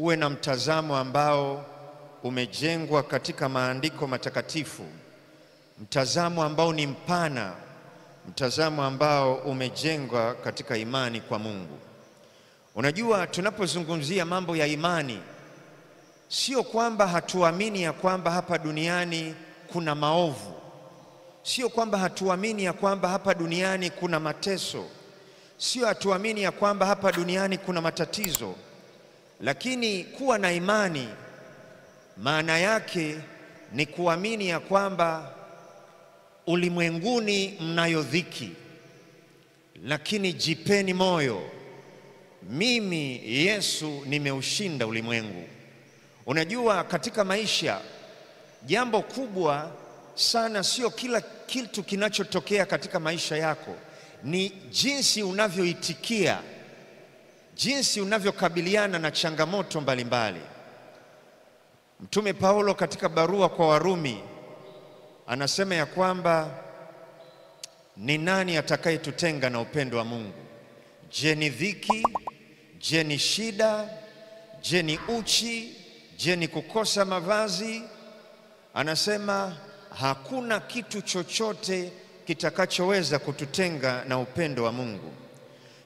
Uwe na mtazamo ambao umejengwa katika maandiko matakatifu, mtazamo ambao ni mpana, mtazamo ambao umejengwa katika imani kwa Mungu. Unajua, tunapozungumzia mambo ya imani, sio kwamba hatuamini ya kwamba hapa duniani kuna maovu, sio kwamba hatuamini ya kwamba hapa duniani kuna mateso, sio hatuamini ya kwamba hapa duniani kuna matatizo. Lakini kuwa na imani maana yake ni kuamini ya kwamba ulimwenguni mnayo dhiki, lakini jipeni moyo, mimi Yesu nimeushinda ulimwengu. Unajua, katika maisha jambo kubwa sana sio kila kitu kinachotokea katika maisha yako, ni jinsi unavyoitikia, jinsi unavyokabiliana na changamoto mbalimbali. Mtume Paulo katika barua kwa Warumi anasema ya kwamba ni nani atakayetutenga na upendo wa Mungu? Je, ni dhiki? Je, ni shida? Je, ni uchi? Je, ni kukosa mavazi? Anasema hakuna kitu chochote kitakachoweza kututenga na upendo wa Mungu.